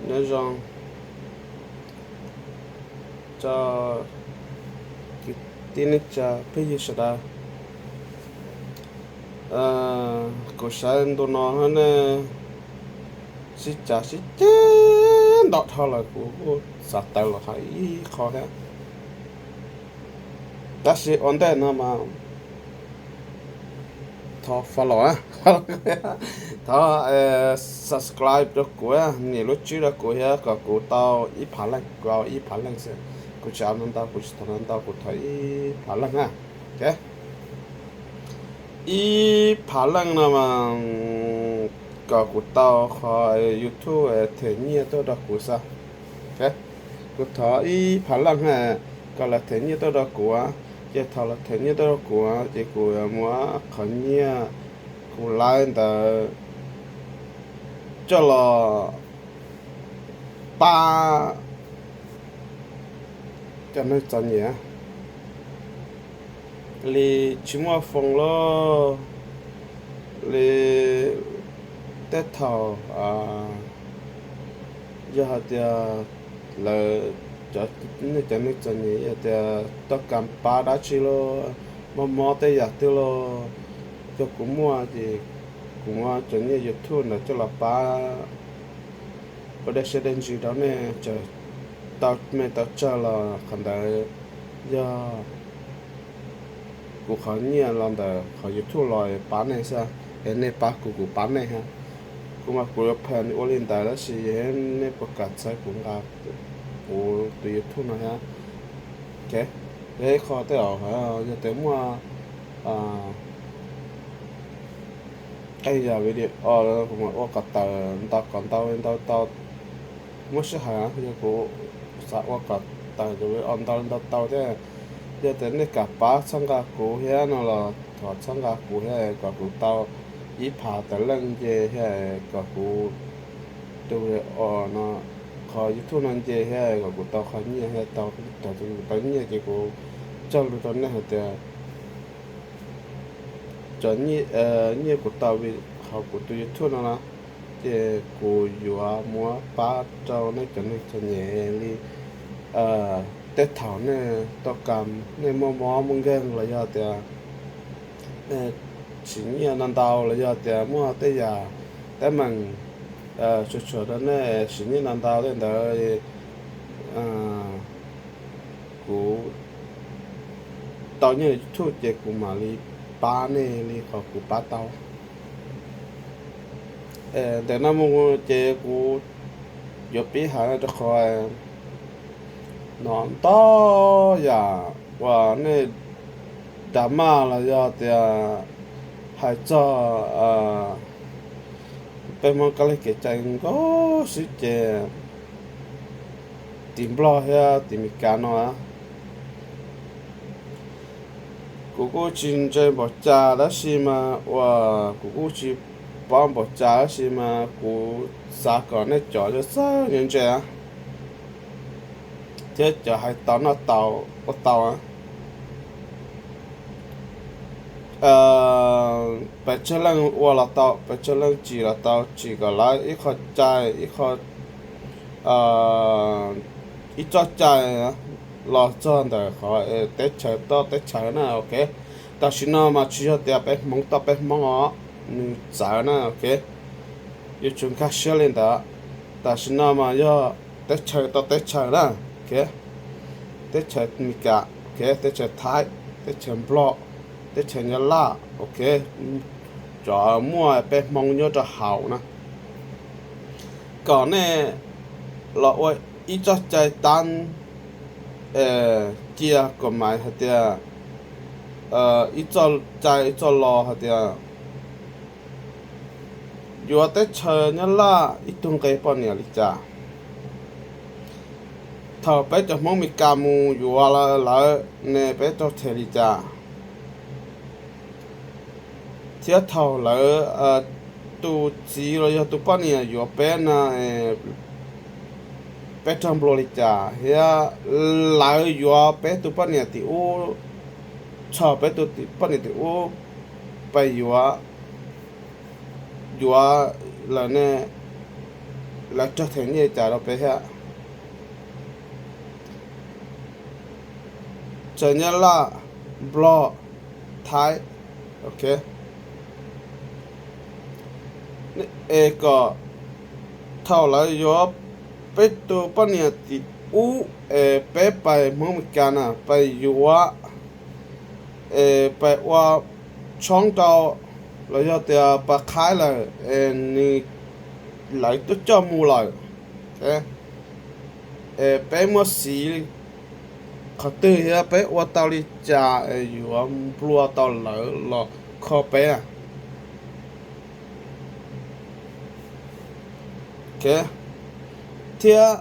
Nyob zoo tso kwv tij neej tsa phooj ywg sawv daws. Kuv saib ntu no nej sib cav sib ceg ntau dhau lawm, kuv kuj xav tawm los hais ib qho thiab. Tab sis ua ntej no mas thov follow, thov subscribe rau kuv, nias lub tswb rau kuv thiab kom kuv tau ib phav leej, kuv ib phav leej xwb. Kuv tsis ntau, kuv tsis thov ntau, kuv thov ib phav leej na. Ib phav leej no mas kom kuv tau qhov YouTube them nyiaj tuaj rau kuv xwb. Kuv thov ib phav leej kom lawv them nyiaj tuaj rau kuv, ces thaum lawv them nyiaj tuaj rau kuv ces kuv yuav muab qhov nyiaj kuv laiv ntawd coj los pab cov neeg txom nyem li tsis muaj foos loj li. Tej thaum yog hais tias lawv, nej cov neeg txom nyem yog tias tau kam pab dab tsi los, mob mob tej yam twg los, yog kuv muaj ces kuv muab cov nyiaj YouTube ntawd coj los pab ua dej siab dej ntsws rau nej, txawm tau me tau tsawg los qhov ntawd yog kuv qhov nyiaj los ntawm qhov YouTube los pab nej xwb, es nej pab kuv kuv pab nej thiab. Kuv mas kuv yuav pheej ua li ntawd tab sis nej puas kam txhawb kuv nqa kuv tus YouTube no thiab. Yog ib qho tej zaum yog tias muaj qee yam video kuv mam ua kom tawm ntau kom ntau ntau tau, muab sij hawm yog kuv xav ua kom tawm ntau ntau tau thiab. Yog tias nej kam pab txhawb nqa kuv thiab no los thov txhawb nqa kuv thiab kom kuv tau ib phav tawm leej nce thiab kom kuv tus no, qhov YouTube no nce thiab kom kuv tau qhov nyiaj thiab, tau, tau nyiaj ces kuv cog lus rau nej hais tias cov nyiaj kuv tau hauv kuv tus YouTube no na, ces kuv yuav muab pab rau nej cov neeg txom nyem li tej thaum nej tau kam, nej muaj mob muaj nkeeg los yog tias nej siv nyiaj ntau ntau los yog tias muaj tej yam teeb meem tshua tshua rau nej siv nyiaj ntau ntau tej ntawd, kuv tau nyiaj YouTube ces kuv mam li pab nej li qhov kuv pab tau. Ntawm no mus ces kuv yuav pib hais rau qhov no ntau yam uas nej drama los yog tias hais txog peb Hmoob kab lig kev cai nkauj xwb ces tim Nplog thiab tim Meskas no kuv kuj tsis ntse npaum cas tab sis mas uas kuv kuj tsis paub npaum cas tab sis mas kuv xav kom nej cov txawj ntse thiab cov hais tau noj tau ua tau. Peb tsawg leej ua los tau, peb tsawg leej tsim los tau, tsim kom lawv ib qho cai, ib qho, ib txoj cai los txog ntawm qhov teb chaws toj teb chaws na, ok. Tam sim no mas tsis yog tias peb Hmoob toj peb Hmoob os, nws txawv na, ok. Yuav tsum nkag siab li ntawd. Tam sim no mas yog teb chaws toj teb chaws na, ok. Teb chaws Meskas, ok, teb chaws Thaib, teb chaws Nplog, teb chaws Nyab Laj, ok. Cov muaj peb Hmoob nyob rau hauv na, kom nej los ua ib txoj cai tab, cia kom mais hais tias ib txoj cai ib txoj lo hais tias yuav teb chaws Nyab Laj ib tug nqe poj niam li cas, thaum peb cov Hmoob Meskas mus yuav lawv ne peb raug them li cas, thiab thaum lawv tus txiv los yog tus poj niam yuav peb na peb raug nplua li cas, thiab lawv yuav peb tus poj niam tim ub, txog peb tus poj niam tim ub, peb yuav, yuav lawm ne, lawv raug theem nyiaj li cas rau peb thiab. Txawm Nyab Laj, Nplog, Thaib, es kom thaum lawv yuav peb tus poj niam tim ub es peb pais Hmoob Mes Kas na pais yuav, es pais ua tshoob rau, los yog tias pais qhaib lawm es nws, lawv tuaj coj mus lawm, es peb muab siv qhov twg thiab peb ua tau li cas es yuav nplua tau lawv los kho peb. Thiab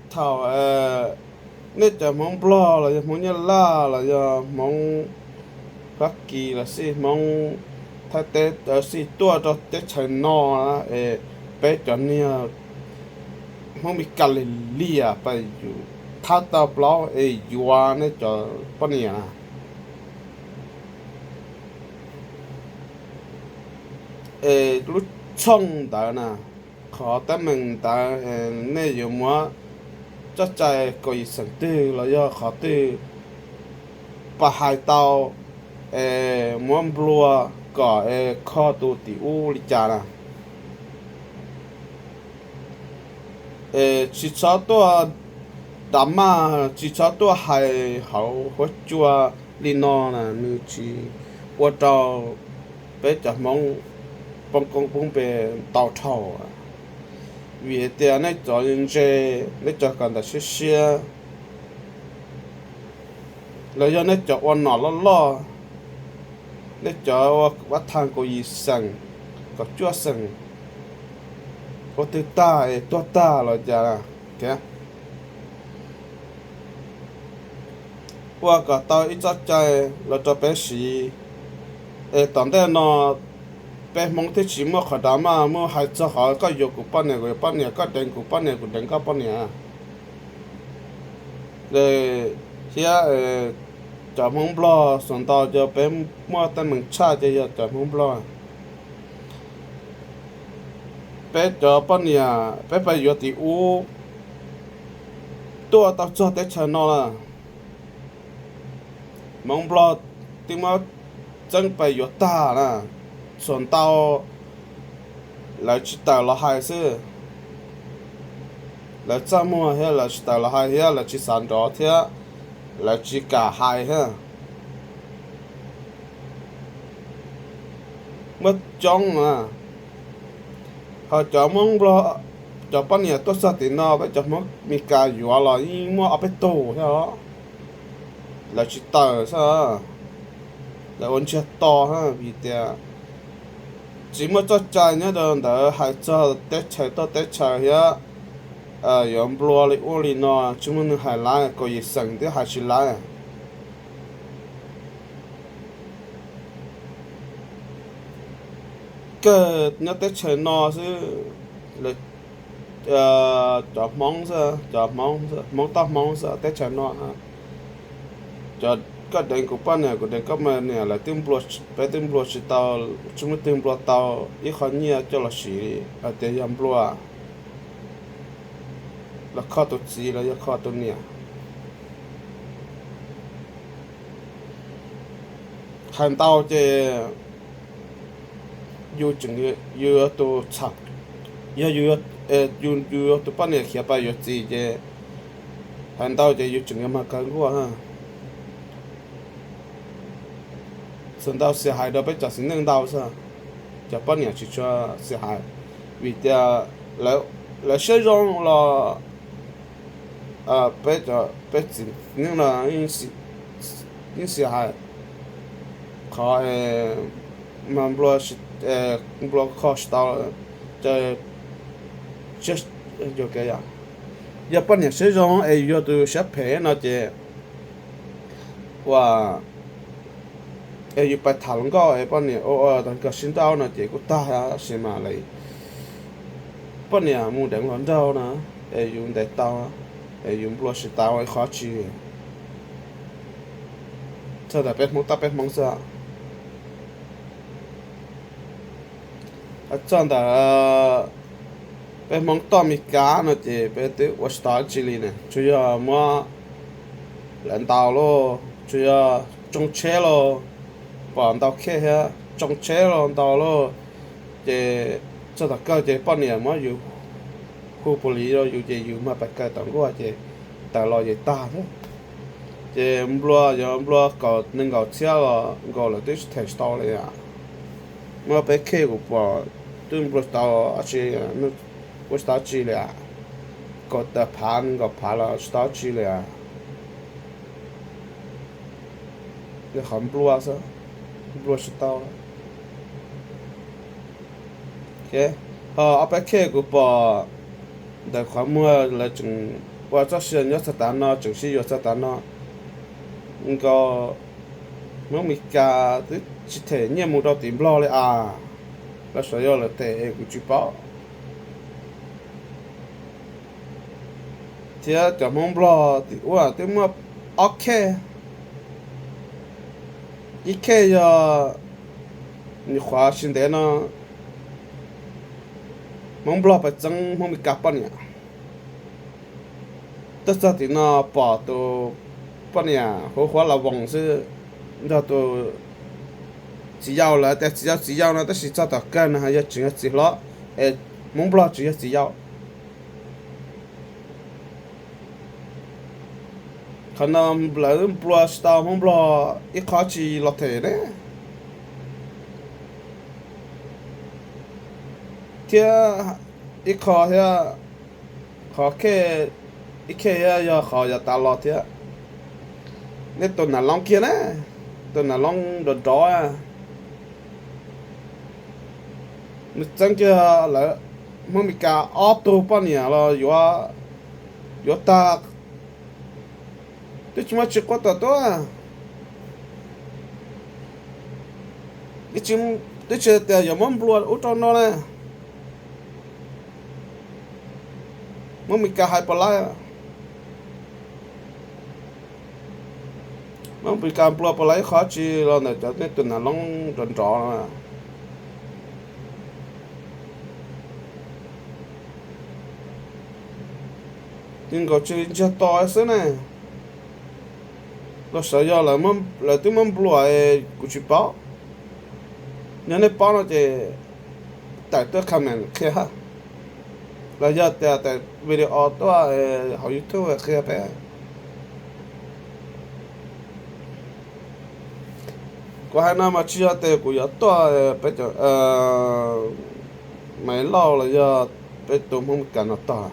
thaum nej cov Hmoob Nplog los yog Hmoob Nyab Laj los yog Hmoob Fab Kis los sis Hmoob Thaib teb los sis tuaj rau teb chaws no es peb cov niag Hmoob Mes Kas li liam pais yuav, thab tau plaub es yuav nej cov poj niam na. Es lub tshooj ntawd na, qhov teeb meem ntawd nej yuav muab txoj cai kaum yim xeem twg los yog qhov twg pais hais tau es muab nplua kom es kho tus tim ub li cas na. Es tsis txhob tuaj dav maj, tsis txhob tuaj hais hauv huab cua li no na, nws tsis ua rau peb cov Hmoob poob koob poob npe ntau dhau. Vim hais tias nej cov ntse, nej cov kawm ntawv siab siab, los yog nej cov ua nom loj loj, nej cov ua vaj thaj kaum yim xeem, kaum cuaj xeem, ua twg tag es tuag tag los cas, ua kom tau ib txoj cai los rau peb siv. Es tom ntej no peb Hmoob thiaj tsis muaj qhov dav maj muaj hais txog qhov koj yuav kuv poj niam kuv yuav poj niam, koj deev kuv poj niam kuv deev koj poj niam. Thiab cov Hmoob Nplog xuas ntau ces peb muaj teeb meem tshaj ces yog cov Hmoob Nplog. Peb cov poj niam peb pais yuav tim ub tuaj tau txog teb chaws no lawm, Hmoob Nplog twb muab txeeb pais yuav tag na. Xuas ntau lawv tsis tawm los hais xwb. Lawv txaj muag thiab lawv tsis tawm los hais thiab lawv tsis xav nrov thiab lawv tsis kam hais thiab. Muaj coob na, ho cov Hmoob Nplog cov poj niam tuaj txog tim no peb cov Hmoob Mes Kas yuav los yeej muaj ob peb tug thiab os. Lawv tsis tawm xwb, lawv ua ntsiag to vim tias tsis muaj txoj cai nyob rau ntawd hais txog teb chaws toj teb chaws thiab yuav nplua li ua li no tsis muaj neeg hais laiv, kaum yim xeem twb hais tsis laiv. Kawg nyob teb chaws no xwb, cov Hmoob xwb, cov Hmoob toj Hmoob xwb teb chaws no. Cov koj deev kuv poj niam kuv deev koj poj niam lawv twb nplua, peb twb nplua tsis tau, tsis muaj twg nplua tau ib qho nyiaj coj los siv hais tias yog nplua los kho tus txiv los yog kho tus niam. Hais ntau ces yus tseem, yus yuav tus txhaum, yog yus yuav tus poj niam khiav pais yuav txiv ces hais ntau ces yus tseem yuav mag kawg nkuaj. Txhua ntau xia hais rau peb cov txiv neej ntau xwb, cov poj niam tsis tshua xia hais, vim tias lawv siab zoo los peb txiv neej no yeej xia hais. Qhov mas nplua kho tsis tau, yog poj niam siab zoo es yus yog tus siab phem no ces ua es yus pais tham hluas nkauj es poj niam ua ua tag kawg sib nrauj no ces kuj tag, tab sis mas lawv poj niam mus deev hluas nraug no es yus ntes tau, es yus nplua tsis tau ib qho tsi. Txog ntawm peb Hmoob toj peb Hmoob xwb. Txog ntawm Peb Hmoob tuaj Amelikas no ces peb twb ua tsis tau dab tsi li ne, tsuas yog muab lawv ntaus lauj, tsuas yog tsoo tsheb lauj, pom ntaus khej thiab tsoo tsheb los ntaus lauj. Ces txog tom kawg ces poj niam muab yus hu pus lis rau yus ces yus mag pais kaw tom nkuaj ces tawm los ces tag thiab. Ces nplua, yog nplua kaum nees nkaum txhiab los nkaus lawm twb them tsis tau li. Muab peb khej kuv pom twb nplua tsis tau dab tsi, ua tsis tau dab tsi li. Kaum tawm phav nees nkaum phav los tsis tau dab tsi li. Qhov nplua xwb, nplua tsis tau. Ho ob peb khej kuv pom ntawm qhov muag lawv tseem ua txoj sia nyob txog tav no, tseem sib yuav txog tav no. Nkaus Hmoob Amelikas twb tsis them nyiaj mus rau tim Nplog li as. Los xyov yog lawv them kuv tsis paub. Thiab cov Hmoob Nplog tim ub twb muaj ob khej, ib khej yog nyuam qhuav tsis ntev no Hmoob Nplog pais txeeb Hmoob Meskas poj niam. Tuaj txog tim no pom tus poj niam huv huav las voos xwb, nrog tus txiv yau, lawv tias txiv yau txiv yau no tab sis txog tom kawg no yog tseem yog txiv hlob, es Hmoob Nplog tseem yog txiv yau. Qhov no lawv nplua tsis tau Hmoob Nplog ib qho tsi los them ne. Thiab ib qho thiab, qhov khej, ib khej thiab yog qhov yav tas los thiab. Nej tus nam loob kiag na, tus nam loob nrov nrov, nws txeeb kiag lawv Hmoob Meskas ob tug poj niam los yuav, yuav tag, twb tsis muaj tsi quab tom tuaj, twb tsis tias yuav muab nplua ub rau no na. Hmoob Meskas hais puas laib, Hmoob Meskas nplua puas laib ib qho tsi los ntawm cov nej tus nam loob nrov nrov no. Nkaus tsis ntsiag to xwb ne. Los xyov yog lawv twb muab nplua, kuv tsis paub. Yog nej paub no ces tawm tuaj comment qhia, los yog tias tawm video tuaj hauv YouTube qhia peb. Kuv hais no mas tsis yog tias kuv yuav tuaj peb cov Maiv Lauj los yog peb tus Hmoob Meskas no tog.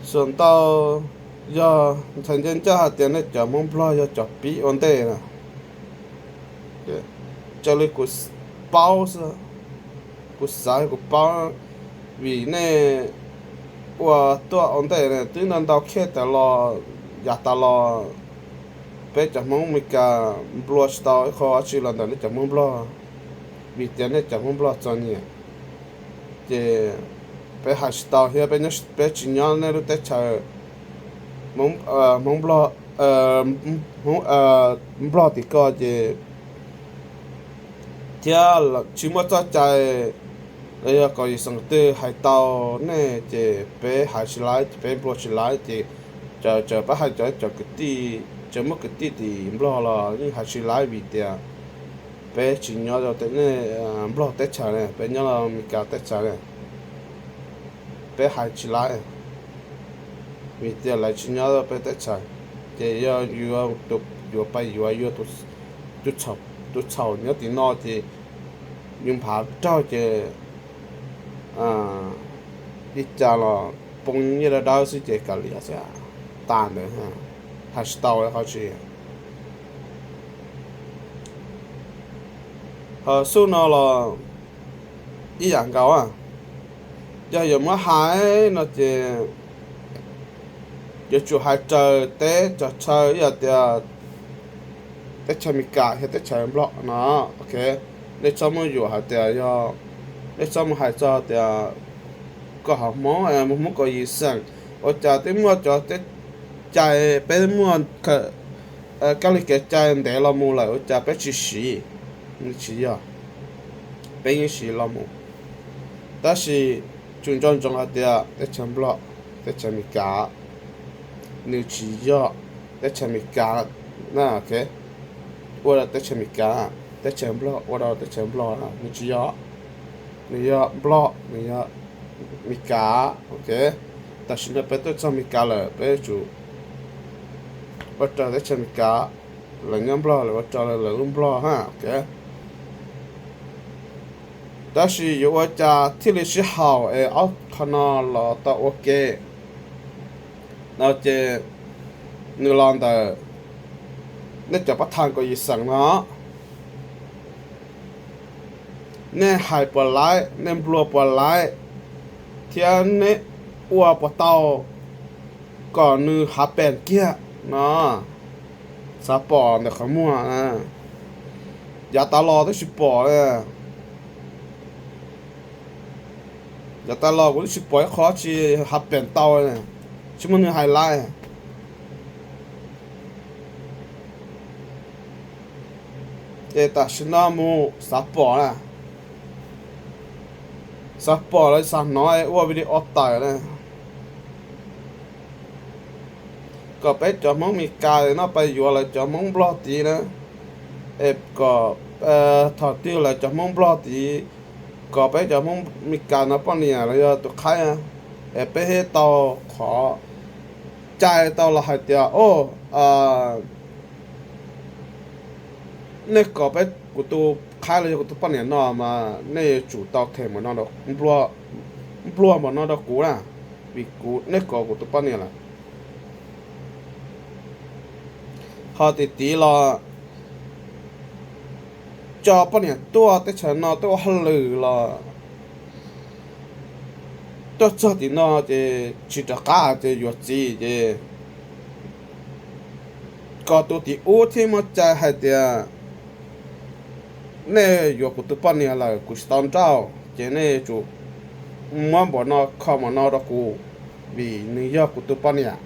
Xav ntau, yog ntxhais ncaj ncaj hais tias nej cov Hmoob Nplog yog cov pib ua ntej na, raws li kuv paub xwb, kuv xav kuv paub, vim nej ua tuaj ua ntej twb ntau ntau khej tas los, yav tas los, peb cov Hmoob Meskas nplua tsis tau ib qho dab tsi los ntawm nej cov Hmoob Nplog, vim tias nej cov Hmoob Nplog txom nyem, ces peb hais tsis tau thiab, peb tsis nyob nej lub teb chaws Hmoob, Hmoob Nplog, Hmoob, Nplog tim ko ces thiab tsis muaj txoj cai los yog kom yim xeem twg hais tau nej ces peb hais tsis laib, ces peb nplua tsis laib ces txawm peb hais cov, cov kwv tij, txawm muaj kwv tij tim Nplog los yeej hais tsis laib vim tias peb tsis nyob rau Nplog teb chaws ne, peb nyob Amelikas teb chaws ne, peb hais tsis laib vim tias lawv tsis nyob rau peb teb chaws. Ces yog yuav, yuav pais yuav yus tus txhaum nyob tim no ces yus nphav raug ces li cas los poob nyiaj dawb dawb xwb ces kav liam xwb, tas ntawd, hais tsis tau qhov tsi. Ho xub no los ib yam nkaus, yog yuav muab hais no ces yuav tsum hais raws teb chaws, ib yam tias teb chaws Amelikas thiab teb chaws Nplog no, nej txhob muab yuam hais tias yog, nej txhob mus hais txog tias koj hom Hmoob, Hmoob kaum yim xeem, ua cas twb muaj cov teb cai, peb muaj kab li kev cai ntev los mus lawm ua cas peb tsis siv. Tsis yog, peb yeej siv los mus. Tab sis tsuas nco ntsoov hais tias teb chaws Nplog, teb chaws Amelikas, nws tsis yog teb chaws Amelikas na, ok, ua rau teb chaws Amelikas, teb chaws Nplog ua rau teb chaws Nplog na, nws tsis yog, nws yog Nplog, nws yog Amelikas, ok. Tam sim no peb tuaj txog Amelikas lawm, peb yuav tsum ua rau teb chaws Amelikas, lawv nyob Nplog lawv ua rau lawv lub Nplog ha, ok. Tab sis yuav ua cas thiaj li sib haum es ob qho no los tau ua ke no ces nws los ntawm nej cov pab thaj kaum yim xeem no, nej hais puas laib, nej nplua puas laib, thiab nej ua puas tau kom nws happen kiag no. Xav pom ntawm qhov muag, yav tas los twb tsis pom li. Yav tas los kuv twb tsis pom ib qho tsis happen tau, tsis muaj neeg hais laib. Ces tam sim no mus xav pom na, xav pom los xav hnov ua video tawm na, kom peb cov Hmoob Meskas noj pais yuav lawv cov Hmoob Nplog tid na, es kom thaum twg lawv cov Hmoob Nplog tid kom peb cov Hmoob Meskas no poj niam los yog tus qhaib, es peb thiaj tau qhov cai tau los hais tias, o, nej kom peb, kuv tus qhaib los yog kuv tus poj niam no mas nej yuav tsum tau them nplua nplua npaum no rau kuv na, vim kuv, nej kom kuv tus poj niam lawm. Ho tim tid los cov poj niam tuaj teb chaws no tuaj ua hauj lwm los tuaj txog tim no ces tsis rov qab ces yuav txiv ces kom tus tim ub thiaj muaj cai hais tias nej yuav kuv tus poj niam lawm kuv tsis tau nrauj ces nej yuav tsum muab npaum no kho npaum no rau kuv, vim nws yog kuv tus poj niam.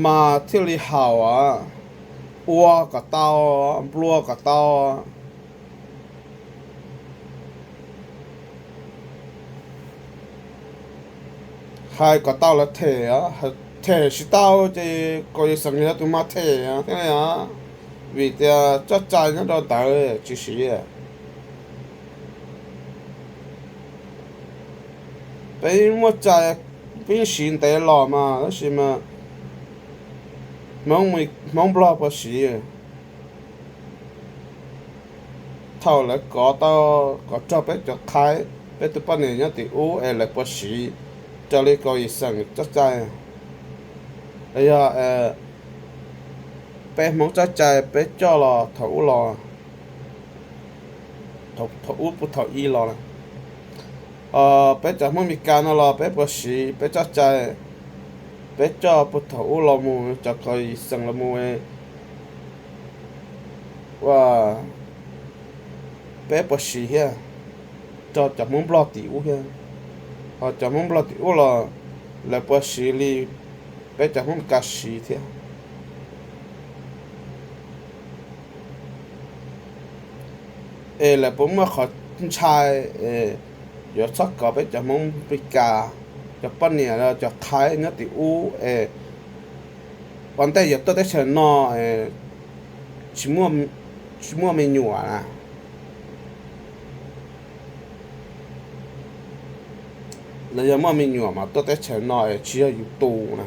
Mas thiaj li haum, ua kom tau, nplua kom tau, hais kom tau lawv them, them tsis tau ces kom yus xeem yog tus mas them thiab, vim tias txoj cai nyob rau ntawd tsis siv. Peb muaj cai, peb yeej siv ntev los mas tab sis mas Hmoob Nplog puas siv? Thaum lawv kov tau, kov raug peb cov qhaib, peb tus poj niam nyob tim ub es lawv puas siv raws li kaum yim xeem txoj cai? Los yog peb Hmoob txoj cai peb coj los thaum ub los, thaum ub puag thaum ib los, peb cov Hmoob Meskas no los peb puas siv peb txoj cai peb coj puag thaum ub los mus, cov kaum yim xeem los mus, ua, peb puas siv thiab, rau cov Hmoob Nplog tim ub thiab? Ho cov Hmoob Nplog tim ub los lawv puas siv li peb cov Hmoob Meskas siv thiab? Es lawv puas muaj qhov ntshai es yuav txhob kov peb cov Hmoob Meskas cov poj niam, cov qhaib nyob tim ub es ua ntej yuav tuaj teb chaws no es tsis muaj me nyuam na, los yog muaj me nyuam mas tuaj teb chaws no es tsis yog yus tus na,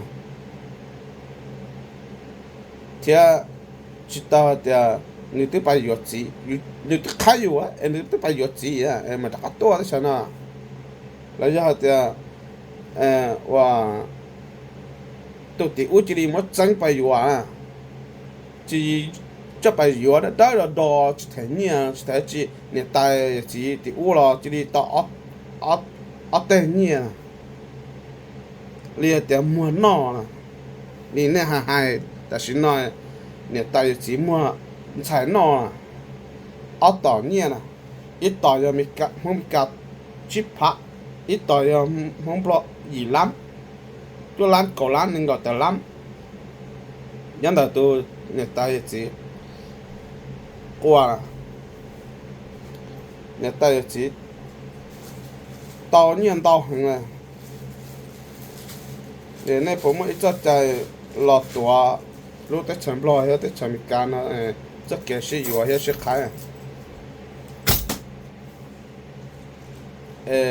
thiab tsis tau hais tias nws twb pais yuav txiv, nws twb qhaib yus es nws twb pais yuav txiv es mam rov qab tuaj teb chaws no. Los yog hais tias ua tus tim ub cia li muab txeeb pais yuav, cia li coj pais yuav dawb dawb do do tsis them nyiaj tsis them tsi, niam tais yawm txiv tim ub los cia li tau ob teg nyiaj li hais tias muag noj na. Li nej hais hais tam sim no niam tais yawm txiv muag ntxhais noj na, ob tom nyiaj na, ib tom yog Hmoob Meskas tsib phav, ib tom yog Hmoob Nplog yim lab, cuaj lab kaum lab nees nkaum tawm lab, nyob ntawm tus niam tais yawm txiv. quaj, niam tais yawm txiv tau nyiaj ntau heev lawm. Es nej puas muaj ib txoj cai los tuav lub teb chaws Nplog thiab teb chaws Amelikas no txoj kev sib yuav thiab sib qhaib?